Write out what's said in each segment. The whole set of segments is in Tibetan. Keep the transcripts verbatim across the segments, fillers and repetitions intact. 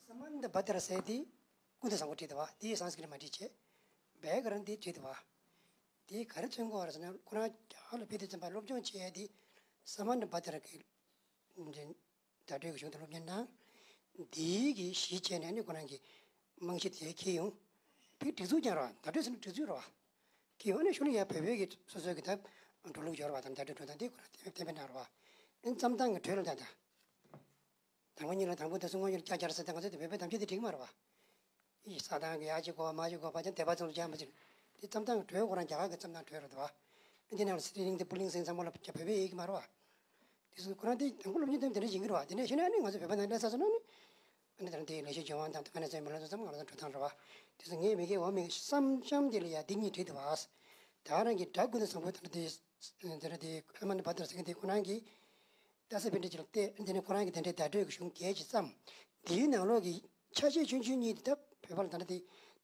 སྨ་ནནྡ་བྷ་དྲ་ཟེར་དེ་ཀུན་ཏུ་བཟང་པོ་བྲིས་འདུག་བ། དེ་སཾ་སྐྲྀཏ་མ་བྲིས་བྱས། བྷྱ་ཀ་ར་ཎ་དེ་བྲིས་འདུག་བ། དེ་ག་རེ་མཚོན་གྱི་ཡོད་རེད་ཟེར་ན། ཁོ་རང་རྒྱ་གར་ལ་ཕེབས་དུས་ཙམ་པ་སློབ་སྦྱོང་བྱེད་ཡ་དེ་སྨ་ནནྡ་བྷ་དྲ་གི་བརྡ་སྤྲོད་ཀྱི་གཞུང་དེ་སློབ་སྦྱོང་གནང་། དེའི་གི་གཞི་བྱས་ནས་ནི་ཁོ་རང་གི་རྨང་གཞི་དེ་འཁྱེར་ཡོང་། དེ་སྒྲིག་འཛུགས་ཀྱང་རེད་བ། བརྡ་སྤྲོད་ཟེར་ན་སྒྲིག་འཛུགས་རེད་བ། འཁྱེར་ཡོང་ནས་གཞུག་ལ་ཡ་བོད་བོད་ཀྱི་སོ་སོའི་གི་ད་འགྲོ་ལུགས་ཡོད་རེད་བ། དང་བརྡ་སྤྲོད་འགྲོ་སྟངས་དེ་ཁོ་རང་གཏན་འབེབས་གནང་རེད་བ། ཨེ་རྩོམ་སྟངས་ཀྱི་གྲོས་ལ་ད་ད། དང་པོ་གཉིས་ལ་དང་པོ་དང་གསུམ་པ་གཉིས་ལ་ཀྱག་ཀྱག་ཟེར་ཏེ་ང་ཚོ་དེ་བོད་པའི་གཏམ་རྒྱུད་དེ་འགྲིག་མ་རེད་བ། ཨི་ས་དང་གི་ཡ་གཅིག་གོ་མ་གཅིག་གོ་བ་ཅན་དད་པ་ཙམ་ལ་ཅང་མ་བྱེད། དེ་རྩོམ་སྟངས་གྲོས་ཁོ་རང་རྒྱ་གར་གྱི་རྩོམ་སྟངས་གྲོས་རེད་བ། འདི་ནང་ལ་སི་ཏི་ལིང་དེ་པུ་ལིང་སེང་ཚང་མ་ལ་བོད་པའི་ཡི་གེ་མ་རེད་བ། དེ་ཚོ་ཁོ་རང་དེ་དང་པོ་སློབ་གཉེར་དེ་དེ་འདྲ་ཡིན་གྱི་རེད་བ། དེ་ནས་གཞི་ནས་ནི་ང་ཚོ་བོད་པ་ནང་སླེབས་ཚར་སོང་ན་ནི། ཨ་ནི་ད་དེ་ལེགས་བཤད་ལྗོན་དབང་དང་ཨ་ནི་ཚོའི་མི་ལ་ཚོ་ཚང་མ་ང་ཚོ་འགྲོ་སྟངས་རེད་བ། དེ་ཚོ་ངས་མི་དགེ་འོ་མི་དགེ་བསམ་བྱམས་དེ་ལ་ཡ་འདི་གཉིས་བྲིས་འདུག་བ། ད་རང་གི་སྒྲ་ཀུན་ཏུ་བཟང་པོ་དེ་འདྲ་དེ་དེ་འདྲ་དེ་ཨ་མ་ནི་བ་དར་ཟེར་མཁན་དེ་ཁོ་རང་གི། ཏཱ་སི་པཎྜི་ཏ་ཅིག་ལ་བལྟས། དེ་ནས་ཁོ་རང་གིས་དེ་འདྲའི་བརྡ་སྤྲོད་ཀྱི་གཞུང་རྒྱས་ཅིག་བརྩམས། དེའི་ནང་ལོགས་ཀྱི་ཆ་ཤས་ཆུང་ཆུང་གཉིས་དེ་ད་བོད་པ་ལ་ད་ལྟ་དེ།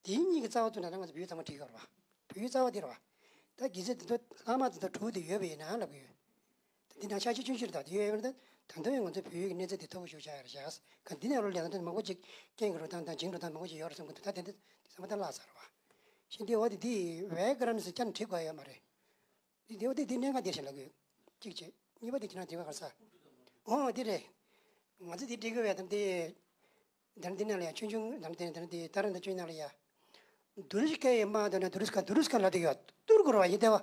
དེའི་གཉིས་ཀྱི་རྩ་བ་ཚུར་ད་ལྟ་ང་ཚོ་བོད་ཡིག་ཚང་མ་བྲིས་ཡོད་རེད་བ། བོད་ཡིག་རྩ་བ་དེ་རེད་བ། ད་དགེ་ཚུལ་དེ་ཚོ་ལྷག་མ་དེ་ཚོ་དྲུག་དེ་ཡོད་པ་ཡིན་ན་ལབ་ཀྱི་ཡོད། ད་འདི་ནང་ཆ་ཤས་ཆུང་ཆུང་རེད། ད་དེ་ཡོད་ཡོད་རེད། ད་ད་དུང་ཡང་ང་ཚོའི་བོད་ཡིག་གི་གནས་ཚད་དེ་མཐོ་པོ་ཞིག་ཆགས་ཡོད་རེད་ཤག་ག་འདི་ནས་ལོ་ལས་ད་མང་པོ་ཅིག་རྐྱེན་གྱིས་འགྲོ་སྟངས་དང་བྱིངས་འགྲོ་སྟངས་མང་པོ་ཅིག་ཡོད་རེད་བསམ་གྱི་འདུག་ད་དེ་འདྲ་དེ་ཚང་མ་ད་བརླག་ཚར་བ། ཤིན་ཏེ་འོ་དེ་དེ་བྷྱ་ཀ་ར་ཎ་ཟེར་ཀྱང་བྲིས་དགོས་ཡོད་མ་རེད། འདི་འདི་འདི་གནད་འགག་འདི་ཞིག་ལབ་དགོས། གཅིག་བྱས། གཉིས་པ་འདི་ཁྱེད་རང་དྲི་བ་ག་རེ་ཟ། འོ་འདི་རེད། ང་ཚོ་འདི་འབྲི་དགོས་པའི་དམ་དེ། དམ་འདི་ནང་ལ་ཡ་ཆུང་ཆུང་དམ་དེ་དམ་དེ་ཏཱ་ར་ཎ་ད་ཆུང་ནང་ལ་ཡ། དུ་རུ་ཤི་ཀ་ཡི་མ་དང་ན་དུ་རུ་ཤི་ཀ་དུ་རུ་ཤི་ཀ་ལབ་དེ་གི་བ། ཏུར་གོ་ར་བ་ཡིན་ཏེ་བ།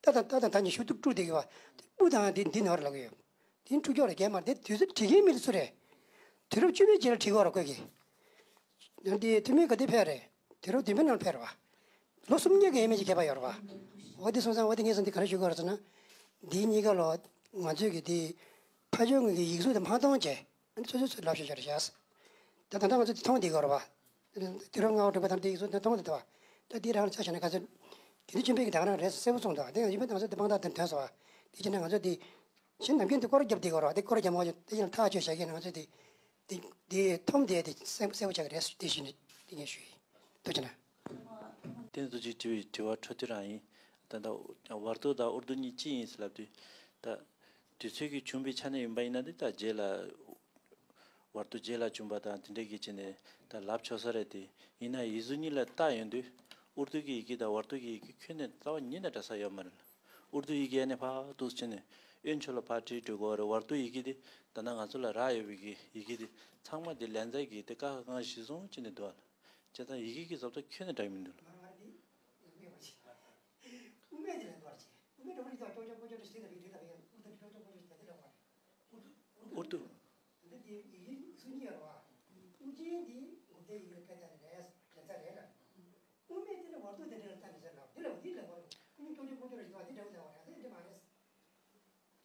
ཏ་དང་ཏ་དང་ད་ཉི་ཤུ་ཏུ་ཀྲུ་དེ་གི་བ། དེ་པུ་དང་འདི་འདི་ནོར་ལབ་གི་ཡོད། དེ་འཁྲུག་སྐྱོ་ར་རྒྱལ་མ་རེད། དེ་དུས་ཚོད་འབྲི་མཁན་མི་རེད་སུ་རེད། དུས་རབས་བཅུ་པའི་རྗེས་ལ་བྲིས་དགོས་ར་བཀོད་གི། ཡང་དེ་ཐུ་མི་ག་དུས་ཕེབས་རེད། དུས་རབས་བདུན་པའི་ནང་ཕེབས་རེད་བ། ལོ་སུམ་བརྒྱ་གི་ཡས་མས་ཀྱི་ཁྱད་པར་ཡོད་རེད་བ། འོ་དེ་སོང་ཙང་འོ་དེ་ངས་སོང་དེ་ག་རེ་ཞུ་དགོས་རེད་ཟེར་ན། འདིའི་གཉིས་ཀ་ལོ། ང་ཚོས་ཀྱི་དེ། ཕ་ཇོ་ངོས་ཀྱི་ཡིག་གཟུགས་དེ་མ་མཐོང་བྱས། ཨ་ནི་སོ་སོས་སོ་ལབ་ཤོད་ཤོད་རེད་བཞག་ད་ད་ལྟ་ང་ཚོ་དེ་མཐོང་བསྡད་ཀྱི་ཡོད་རེད་བ། དུས་རབས་ལྔ་པ་དྲུག་པ་དང་དེ་ཡིག་གཟུགས་དེ་མཐོང་བསྡད་འདུག་བ། ད་དེའི་རང་ལ་ཆ་བཞག་ན་ག་ཚོད། དགེ་འདུན་ཆོས་འཕེལ་གྱི་ད་ག་རང་རེད་གསལ་པོ་གསུངས་འདུག་དེ་ཡང་ཡིན་པ་ང་ཚོ་དེ་དཔང་རྟགས་དེ་ཐོན་སོང་བ། དེ་བྱས་ན་ང་ཚོ་དེ། གཞན་ནམ་རྒྱུན་དེ་སྐོར་རྒྱབ་བསྡད་ཀྱི་ཡོད་རེད་བ། དེ་སྐོར་རྒྱབ་མ་བྱུང་དེ་ཡང་ཐག་གཅོད་བྱ་གི་ང་ཚོ་དེ། དེ་དེ་མཐོང་བསྡད་དེ་གསལ་གསལ་པོ་ཆགས་ཀྱི་རེད། དེ་བཞིན་དེ་ངས་ཞུ་ཡིན། ཐུགས་རྗེ་གནང་། དེ་ཚོ་ཅིག་དྲི་བའི་དྲི་བ་འཕྲོ་མཐུད་རང་ཡིན། ད་ལྟ་ཝར་ཏུ་དང་ཨུར་དུ་གཉིས་གཅིག་ཡིན་ཟེར་ལབ་དུས། ད་དུས་ཚོད་ཀྱིས་བྱུང་བའི་ཆ་ནས་ཡིན་པ་ཡིན་ན་དེ་ད་རྗེས་ལ་ཝར་ཏུ་རྗེས་ལ་བྱུང་བ་དང་དེ་འདྲའི་གི་བྱས་ནས་ད་ལབ་ཆོག་ས་རེད་དེ། ཡིན་ན་ཡིག་གཟུགས་གཉིས་ལ་རྟགས་ཡོང་དུས་ཨུར་དུ་གི་ཡི་གེ་དང་ཝར་ཏུ་གི་ཡི་གེ་ཁྱོན་ནས་རྩ་བ་ཉིད་ནས་འདྲ་ས་ཡོད་མ་རེད། ཨུར་དུ་ཡི་གེ་ཨ་ནི་ཕར་འདུག་བྱས་ནས་གཡོན་ཕྱོགས་ལ་ཕར་བྲིས་འགྲོ་དགོས་རེད། ཝར་ཏུ་ཡི་གེ་དེ་ད་ལྟ་ང་ཚོ་ལ་རག་ཡོད་པའི་གི་ཡི་གེ་དེ་ཚང་མ་དེ་ལན་ཚ་གི་དེ་ཀ་ཁ་གང་གཞི་བཟུང་བྱས་ནས་འདུག་ཨ། བྱས་ཙང་ཡི་གེ་གི་བཟོ་ལྟ་ཁྱོན་ནས་འདྲ་གི་མི་འདུག་ལ། ཨུར་དུ།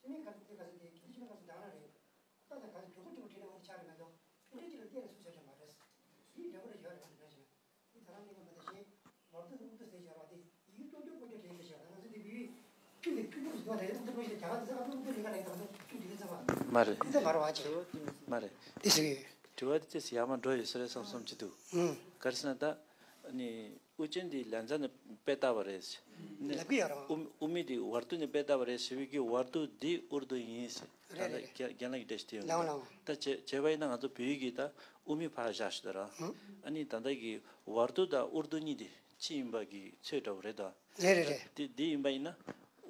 ཁྱིམ་མི་ག་ཚོད་དེ་ག་ཚོད་དེ་ཁྱིམ་མི་ཁྱིམ་མི་ག་ཚོད་འདང་ར་རེད། ཁ་དང་ག་ཚོད་འགྲོ་གི་འགྲོ་གི་དྲན་ན་འོ་དེ་ཆགས་རེད་མ་གཏོགས་དེ་འདྲ་ཅིག་ལ་བལྟས་ན་སུ་ཆ་ཆ་མ་རེད། འདི་འདྲ་བོ་རེ་ཡོད་རེད་མ་འདྲ་ཞིག་འདི་ཐ་རང་གཉིས་ཀ་མ་གཏོགས་གཞན་མར་དུ་འུ་དུ་ཟེར་བྱ་བ་དེ་ཡིག་སྐྱོ་སྐྱོ་ཀོ་ཀྱོ་རེད་ཟེར་བྱ་བ་ང་ཚོ་འདི་བི་བི་ཁྱུ་ལས་ཁྱུ་ཀུ་ཟེར་བ་རེད། འུ་དུ་ཀོ་ཞིག་རྒྱ་གར་དུ་ཟེར་བ་འུ་དུ་ལས་ཀ་རེད། ང་ཚོ་ཁྱུ་འདི་ག་ཚང་མ་མ་རེད། འདི་ཚོ་མ་རེད་བ་ཅིག་མ་རེད། འདི་ཟེར་གི་ཡོད། དྲི་བ་དེ་ཚེ་ཡར་མར་འགྲོ་ཡོད་ས་རེད་བསམ་བསམ་གྱི་འདུག་ཨུ། ག་རེ་ཟེར་ན་ད་ནི། ཨུ་ཅན་འདི་ལན་ཚ་ནས་དཔེ་བཏགས་པ་རེད། ནི། ལབ་ཀྱི་ཡོད་རེད་བ། ཨུ་ཨུ་མི་འདི་ཝར་ཏུ་ནས་དཔེ་བཏགས་པ་རེད་ཟེར་བའི་གི་ཝར་ཏུ་འདི་ཨུར་དུ་ཡིན་ཟེར། རེད་རེད་རེད། རྒན་རྒན་ལགས་ཀྱིས་འགྲེལ་བཤད་དེ་ཡོང་ལའང་ལའང་། ད་བྱས་བྱས་པ་ཡིན་ན་ང་ཚོ་བོད་ཡིག་གི་ད་ཨུ་མི་ཕར་བཞག་ཞིག་ད་ར། ཨ་ནི་ད་ལྟ་གི་ཝར་ཏུ་དང་ཨུར་དུ་གཉིས་དེ་གཅིག་ཡིན་པ་གི་ཚོད་འདྲ་བོ་རེད་ད། རེད་རེད་རེད། དེ་དེ་ཡིན་པ་ཡིན་ན་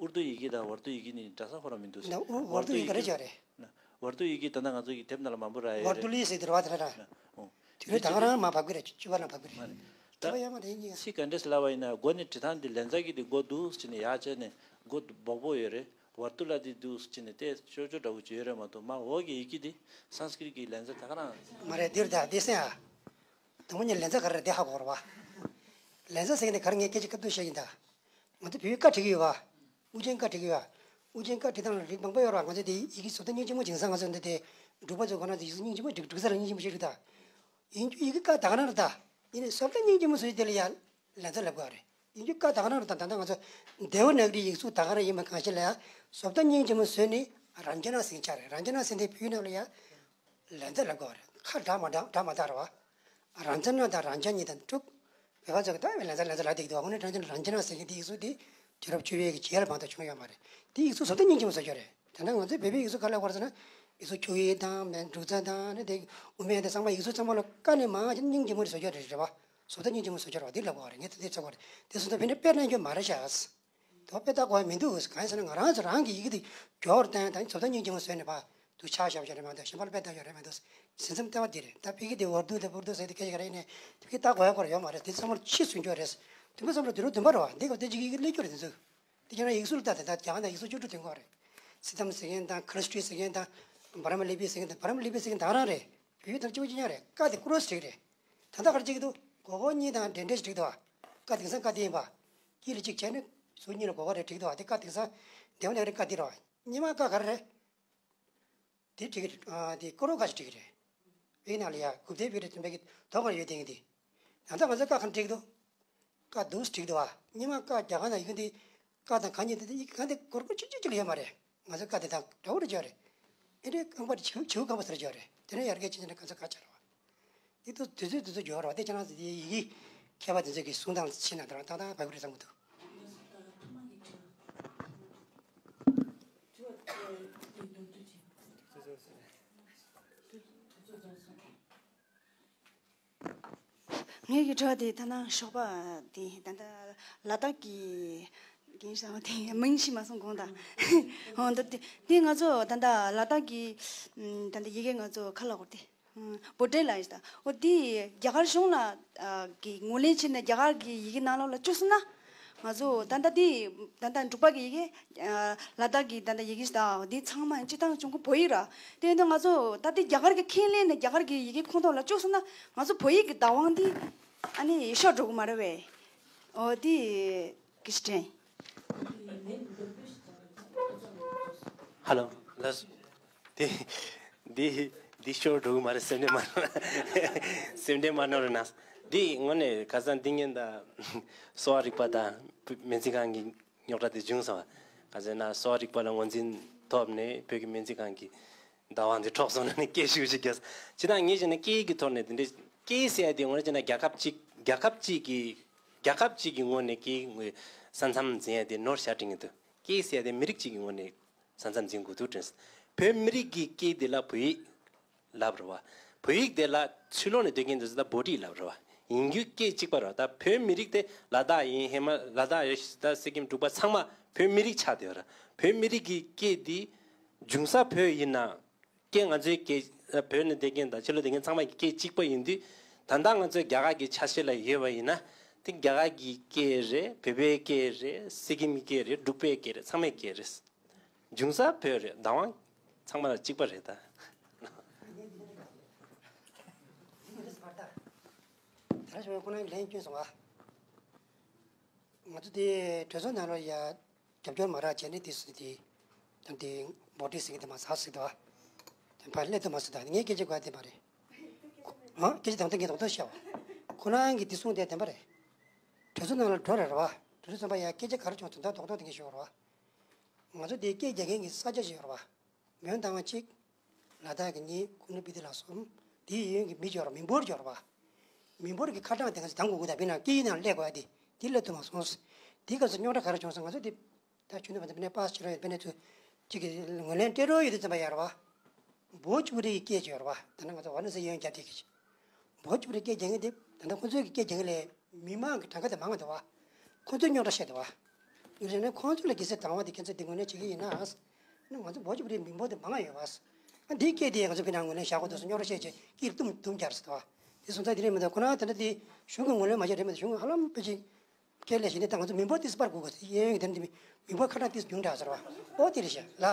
ཨུར་དུ་ཡི་གེ་དང་ཝར་ཏུ་ཡི་གེ་ནི་འདྲ་ས་ཁོ་རང་མི་འདུག་ཟེར། ད་ཨུ་ཝར་ཏུ་ཡི་གེ་ག་རེ་བྱ་རེད། ཝར་ཏུ་ཡི་གེ་ད་ལྟ་ང་ཚོ་གི་དེབ་ནང་ལ་མང་པོ་རག་ཡོད་རེད། ཝར་ཏུ་ལི་ཟེར་དེ་རེད་བ་ད་ལྟ། ཨོ། དེ་རེད། ད་ག་རང་མ་བབ་གི་རེད། བཅུ་པ་ལ་བབ་གི་རེད། མ་རེད། ད་དེ་བ་ཡང་མ་རེད་ཉིན། ཚིག་ག་འདྲས་ལབ་པ་ཡིན་ན་མགོ་ནས་བྲི་སྟངས་འདི་ལན་ཚ་གི་འདི་མགོ་འདུག་ཟེར་ནས་ཡར་བྱས་ནས་མགོ་སྦོག་པོ་ཡོད་རེད། ཝར་ཏུ་ལ་འདི་འདུག་ཟེར་ནས་དེ་ཤོར་ཤོར་འདྲ་བོ་ཅིག་ཡོད་རེད་མ་གཏོགས་མར་འོག་གི་ཡི་གེ་འདི་སཾ་སྐྲྀཏ་གི་ལན་ཚ་ད་ག་རང་། མ་རེད། འདིར་ད་འདི་སེང་ཨ། དང་པོ་ཉིད་ལན་ཚ་ག་རེ་རེད་དེ་ཧ་གོ་རེད་བ། ལན་ཚ་ཟེར་མཁན་དེ་ག་རེ་ངས་སྐད་ཆ་སྐབས་དུ་བཤད་ཀྱིན་ད། ང་ཚོ་བོད་ཀ་བྲི་གི་ཡོད་བ། ཨུ་ཅན་ཀ་བྲི་གི་ཡོད་བ། ཨུ་ཅན་ཀ་བྲི་སྟངས་ལ་རིགས་མང་པོ་ཡོད་རེད་བ། ང་ཚོ་དེ་ཡི་གེ་བཟོ་ལྟ་སྙིང་རྗེ་མོ་བྱིངས་ས་ང་ཚོ་འདི་དེ་འབྲུག་པ་ཚོ་གོ་ན་ཚོ་ཡི་གེ་སྙིང་རྗེ་མོ་འབྲི་འབྲི་ས་ལ་སྙིང་རྗེ་མོ་ཞིག་རེད་ད། ཡིན་རྒྱུ་ཡི་གེ་ཀ་ད་ག་རང་རེད་ད། ཡིན་ནའི་བཟོ་ལྟ་སྙིང་རྗེ་མོ་བཟོ་རྒྱུ་དེ་ལ་ཡ་ལན་ཚ་ལབ་དགོས་རེད། ཡིན་རྒྱུ་ཀ་ད་ག་རང་རེད་ད། ད་ལྟ་ང་ཚོ་དེ་ཝ་ན་ག་རི་ཡིག་གཟུགས་ད་ག་རང་ཡིན་པ་གང་ཞིག་ལ་ཡ་བཟོ་ལྟ་སྙིང་རྗེ་མོ་བཟོས་ནས་རན་ཅ་ན་ཟེར་ཆགས་རེད། རན་ཅ་ན་ཟེར་དེ་བོད་ནང་ལ་ཡ་ལན་ཚ་ལབ་དགོས་རེད། ཁ་འདྲ་མ་འདྲ་འདྲ་མ་འདྲ་རེད་བ། རན་ཅ་ན་དང་རན་ཅ་གཉིས་དང་དྲུག་བོད་པ་ཚོ་གི་ད་ལན་ཚ་ལན་ཚ་ལབ་བསྡད་ཀྱི་འདུག་ཨ་ནི་རན་ཅ་ན་རན་ཅ་ན་ཟེར་མཁན་དེ་ཡིག་གཟུགས་དེ་དུས་རབས་བཅུ་པའི་གི་རྗེས་ལ་མ་གཏོགས་བྱུང་ཡོད་མ་རེད། དེ་ཡིག་གཟུགས་བཟོ་ལྟ་སྙིང་རྗེ་མོ་བཟོ་རྒྱུ་རེད། ད་ནང་ང་ཚོའི་བོད་པའི་ཡིག་གཟུགས་ག་ལ་བར་ཟེར་ན། ཡིག་གཟུགས་འཁྱུག་ཡིག་དང་མེད་འབྲུ་རྩ་དང་ནི་དེ་དབུ་མེད་དེ་ཚང་མ་ཡིག་གཟུགས་ཚང་མ་ལ་ཀ་ནས་མ་ཅིག་སྙིང་རྗེ་མོ་རེ་བཟོ་རྒྱུ་རེད་རེད་བ། བཟོ་ལྟ་སྙིང་རྗེ་མོ་བཟོ་རྒྱུ་རེད་བ། འདི་ལབ་དགོས་རེད། ངས་དེ་འདྲ་ཚོད་དགོས་རེད། དེ་སོང་ཙང་ཕན་ནས་དཔེར་ན་རྒྱུ་མ་རེད་ཤག་དོ་དཔེ་ལྟ་དགོས་མི་འདུག་གང་ཡིན་ཟེར་ན་ང་རང་ཚོ་རང་གི་ཡི་གེ་དེ་མགྱོགས་རུ་བཏང་དང་བཟོ་ལྟ་སྙིང་རྗེ་མོ་བཟོས་ནས་བ་དུ་ཆག་ཞབས་ཞབས་རེད་མ་གཏོགས་གཞན་པ་ལ་དཔེ་ལྟ་ཡོད་རེད་མ་གཏོགས་སེམས་ཙམ་ལྟ་བ་འདི་རེད། ད་ཕ་གི་དེ་འོར་དུ་དེ་འོར་དུ་ཟེར་དེ་སྐད་ཆ་ག་རེ་ཡིན་ནའི་ཕ་གི་ལྟ་དགོས་ཡ་སྐོར་ཡོད་མ་རེད། དེ་ཚང་མར་ཕྱི་སུན་འགྱོ་རེད། དུ་མ་ཚང་མར་དུ་རུ་དུམ་པ་རེད་བ། འདི་ག་དེ་ཅིག་ཡི་གེ་ལས་སྐྱོ་རེད་དེ་ཚོ། དེ་ཁྱེད་རང་ཡིག་གཟུགས་ལ་ད་ལྟ་རྒྱ་གར་ནང་ཡིག་གཟུགས་བཅུ་དྲུག་དེ་འགོ་རེད། སི་ཏམ་ཟེར་མཁན་དང་ཁ་ལ་སི་ཏི་ཟེར་མཁན་དང་བྷ་ར་མ་ལི་པི་ཟེར་མཁན་དང་། བྷ་ར་མ་ལི་པི་ཟེར་མཁན་དེ་རང་རང་རེད། བོད་ཡིག་དང་གཅིག་པ་གཅིག་རྐྱང་རེད། ཀ་དེ་ཀུ་རོ་སི་བྲིས་རེད། ད་ལྟ་ག་རེ་བྲིས་ཀྱི་འདུག་སྒོར་སྒོར་གཉིས་དང་འདྲེན་འདྲེན་ཞིག་བྲིས་འདུག་བ། ཀ་དེང་སང་ཀ་དེ་ཡིན་པ། དཀྱིལ་ལ་གཅིག་བྱས་ནས་ཟུར་གཉིས་ལ་སྒོར་སྒོར་རེ་བྲིས་ཀྱི་འདུག་བ། དེ་ཀ་དེང་སང་འདེམས་ནས་རེད། ཀ་དེ་རེད་བ། སྔོན་མ་ཀ་ག་རེ་རེད། དེ་བྲིས་ཀྱི་རེད། ཨ་དེ་ཀུ་རོ་ཀ་ཞིག་བྲིས་ཀྱི་རེད། བོད་ཡིག་ནང་ལ་ཡ་གུབ་དེ་བོད་རེད། དེ་འདྲ་གི་དོགས་པ་ཡོད་དེ་ཡིན་དེ། ད་ལྟ་ང་ཚོ་ཀ་ག་རེ་བྲིས་ཀྱི་འདུག་ཀ་འདུག་སེ་བྲིས་ཀྱི་འདུག་བ། སྔོན་མ་ཀ་རྒྱ་གར་ནང་ཡིག་འདི་ཀ་དང་ག་གཉིས་དེ་ཡིག་གང་དེ་སྒོར་སྒོར་གཅིག་གཅིག་གཅིག་ལ་ཡོད་མ་རེད། ང་ཚོ་ཀ་དེ་དང་འདྲ་བོ་རེ་བྱས་རེད། ཨེ་འདྲའི་རྐང་པ་བྱིའུ་བྱིའུ་རྐང་པ་ཟེར་བྱས་རེད། དེ་ནས་ཡར་རྒྱས་ཕྱིན་ནས་ང་ཚོ་ཀ་ཆགས་རེད་བ། འདི་ཚོ་དུས་ཚོད་དུས་ཚོད་འགྱུར་བ་རེད་བ། དེ་ཁྱེད་རང་ཚོ་དེ་ཡི་གེ་མཁས་པ་དེ་ཚོ་གི་གསུང་སྟངས་ཕྱིན་ན་དེ་རང་ཏག་ཏག་བབས་ཀྱི་རེད་བསམ་གྱི་འདུག་ངེད་ཀྱི་དྲི་བ་དེ་ཐ་ན་ཞོགས་པ་དེ་ད་ལྟ་ལ་དྭགས་ཀྱི་རྒན་ཞིག་དང་དེ་མིང་ཤེས་མ་སོང་གོང་དང་། འོ་འདི་དེ་དེ་ང་ཚོ་ད་ལྟ་ལ་དྭགས་ཀྱི་ད་ལྟ་ཡི་གེ་ང་ཚོ་ཁ་ལག་གོ་དེ་བྷོ་ཊལ་ལ་ཡིན་ད། འོ་དེ་རྒྱ་གར་གཞུང་ལ་གི་ངོས་ལེན་བྱས་ནས་རྒྱ་གར་གྱི་ཡི་གེ་ནང་ལོགས་ལ་བཅུག་སོང་ན། ང་ཚོ་ད་ལྟ་དེ་ད་ལྟ་འབྲུག་པ་གི་ཡི་གེ་ལ་དྭགས་ཀྱི་ད་ལྟ་ཡི་གེ་ད་དེ་ཚང་མ་སྤྱི་བཏང་གཅིག་པོ་བོད་ཡིག་ར། དེ་ཡིན་དུས་ང་ཚོ་ད་ལྟ་རྒྱ་གར་གྱི་ཁས་ལེན་ནས་རྒྱ་གར་གྱི་ཡི་གེ་ཁོངས་གཏོགས་ལ་བཅུག་སོང་ན་ང་ཚོ་བོད་ཡིག་གི་བདག་དབང་འདི་ཨ་ནི་ཤོར་འགྲོ་གི་མ་རེད་པས། འོ་དེ་གི་ཅི་དྲན། ཧ་ལོ། ལགས་སོ། འདི་འདི་འདི་ཤོར་འགྲོ་གི་མ་རེད། སེམས་ཁྲལ་མ་གནང་། སེམས་ཁྲལ་མ་གནང་རོགས་གནང་། འདི་དངོས་གནས་ཁ་སང་འདི་ཉིན་ད་གསོ་བ་རིག་པ་དང་སྨན་རྩིས་ཁང་གི་རྙོག་དྲ་དེ་བྱུང་སོང་བ། ག་ཚོད་ན་གསོ་བ་རིག་པ་ལ་ངོས་འཛིན་ཐོབ་ནས་བོད་ཀྱི་སྨན་རྩིས་ཁང་གི་བདག་དབང་དེ་འཕྲོག་སོང་ན་ནི་སྐད་ཤུགས་ཤིག་རྒྱག་སོང་། ཅི་ད་ངས་བྱས་ན་སྐད་ཡིག་གི་ཐོག་ནས་དེ་འདྲའི་སྐད་ཡིག་ཟེར་ཡ་དེ་ངོས་ནས་བྱས་ན་རྒྱལ་ཁབ་གཅིག་རྒྱལ་ཁབ་གཅིག་གི་རྒྱལ་ཁབ་གཅིག་གི་ངོས་ནས་སྐད་ཡིག་ས་མཚམས་འཛིན་ཡ་དེ་ནོར་བཞག་དྲན་གྱི་འདུག་སྐད་ཡིག་ཟེར་ཡ་དེ་མི་རིགས་གཅིག་གི་ངོས་ནས་ས་མཚམས་འཛིན་དགོས་འདུག་དྲན་སོང་། བོད་མི་རིགས་ཀྱི་སྐད་དེ་ལ་བོད་ཡིག་ལབ་རེད་བ། བོད་ཡིག་དེ་ལ་ཕྱི་ལོགས་ནས་སྡོད་མཁན་དེ་ཚོ་ད་བྷོ་ཊི་ལབ་རེད་བ། ཡིན་རྒྱུ་སྐད་གཅིག་པ་རེད་བ། ད་བོད་མི་རིགས་དེ་ལ་དྭགས་ཡིན། ཧི་མ་ལ་དྭགས་ཡོད། ད་སི་ཀིམ་འབྲུག་པ་ཚང་མ་བོད་མི་རིགས་ཆགས་བསྡད་ཡོད་རེད། བོད་མི་རིགས་ཀྱི་སྐད་འདི་འབྱུང་ས་བོད་ཡིན་ན། སྐད་ང་ཚོའི་སྐད་བོད་ནས་བསྡད་མཁན་དང་ཕྱི་ལོགས་བསྡད་མཁན་ཚང་མ་གི་སྐད་གཅིག་པ་ཡིན་དུས། ད་ལྟ་ང་ཚོ་རྒྱ་གར་གྱི་ཆ་ཤས་ལ་ཡོད་པ་ཡིན་ན། དེ་རྒྱ་གར་གྱི་སྐད་རེད། བོད་པའི་སྐད་རེད། སི་ཀིམ་གྱི་སྐད་རེད། འབྲུག་པའི་སྐད་རེད། ཚང་མའི་སྐད་རེད། འབྱུང་ས་བོད་རེད། བདག་དབང་ཚང་མ་ལ་གཅིག་པ་རེད་ད། དེ་ར་ཞོགས་ཁོ་ན་ལན་སྐྱོན་སོང་ཨ། ང་ཚོ་དེ་གྲོས་ཚོགས་ནང་ལ་ཡ་རྒྱབ་སྐྱོར་མ་རག་བྱས་ནས་དེ་སུ་དེ་དང་དེ་བྷོ་ཊི་ཟེར་གི་དེ་མ་ཟ་ཟིག་དོ། དེ་ཕར་སླེབས་ཐུབ་མ་སོང་ད། ངས་སྐད་ཆ་གོ་ཡ་དེ་མ་རེད། ཨ་སྐད་ཆ་དང་དེ་ངས་རྡོག་རྡོག་བཤད་པ། ཁོ་རང་གིས་དེ་གསུངས་དེ་བདེན་པ་རེད། གྲོས་ཚོགས་ནང་ལ་འགྲོ་རེད་ར་བ། གྲོས་ཚོགས་ཚང་པ་ཡ་སྐད་ཆ་ག་རེ་བྱུང་དོན་དག་རྡོག་རྡོག་དེ་ངས་ཞུ་བ་ར་བ། ང་ཚོ་དེ་སྐད་རྒྱག་མཁན་གྱི་ས་ཆ་ཞིག་ཡོད་ར་བ། མོན་དང་གཅིག་ལ་དྭགས་ཀྱི་གཉིས། ཀུ་ནུ་སྤི་ཏི་ལ་གསུམ། དེའི་གཡོན་གྱི་མི་འབྱོར་མི་འབོར་འབྱོར་བ། མི་འབོར་གྱི་ཁ་གྲངས་དེ་ང་ཚོ་དང་གོ་དགོས་ད། བི་ན་སྐད་ཡིག་ནང་སླེབས་དགོས་ཡ་དེ་དེ་སླེབས་ཐུབ་མ་སོང་། དེའི་སྐབས་སུ་རྙོག་དྲ་ག་རེ་བྱུང་སོང་། ང་ཚོ་དེ་ད་ཆུ་ནུ་བ་ཚོ་བི་ན་པཱ་སི་བྱེད་རོགས་ཡོད། བི་ན་ཚོ་གཅིག་གི་ངོས་ལེན་སྤྲད་རོགས་ཡོད་དུས་ཙམ་པ་ཡར་བ། བོ་ཇ་པུ་རི་ཡི་སྐད་ཅིག་ཡོད་ར་བ། ད་ནི་ང་ཚོ་ཝ་ན་སི་གཡོན་རྒྱབ་དེ་གི་བོ་ཇ་པུ་རི་སྐད་རྒྱག་མཁན་དེ་ད་ལྟ་ཁོ་ཚོའི་གི་སྐད་རྒྱག་མཁན་ལས་མི་མང་གི་གྲངས་ཀ་དེ་མང་བ་འདུག་བ། ཁོ་ཚོས་རྙོག་དྲ་བཤད་འདུག་བ། ཡིན་ནའི་ཁོ་ཚོ་ལ་གལ་སྲིད་དང་བ་དེ་ཁྱེད་ཚོས་འདི་ངོས་ལེན་བྱེད་ཀྱི་ཡིན་ན། ང་ཚོ་བོ་ཇ་པུ་རིའི་མི་འབོར་དེ་མང་ང་ཡོད་བ། འདིའི་སྐད་དེ་ང་ཚོ་ཕི་ནང་ངོས་ལེན་བྱ་དགོས་འདུག་ཟེར་རྙོག་དྲ་བཤད་བྱས་སྐད་དུམ་དུམ་རྒྱག་ཟེར་འདུག་བ། དེ་སོང་ཙང་དེ་རེད་མི་འདུག་ཁོ་རང་དེ་འདྲ་དེ་གཞུང་གི་ངོས་ལེན་མ་བྱས་རེད་མི་འདུག་གཞུང་གི་ཧ་ལམ་ཕལ་ཆེར་སྐད་ལས་བྱས་ནས་ད་ང་ཚོ་མི་འབོར་དེ་སྤར་དགོས་གི་གཡས་གཡོན་གྱི་དེ་འདྲ་མི་འབོར་ཁ་གྲངས་དེ་ཉུང་དྲགས་ཟེར་བ། ཨོ་དེ་རེད་ཤག་ལ།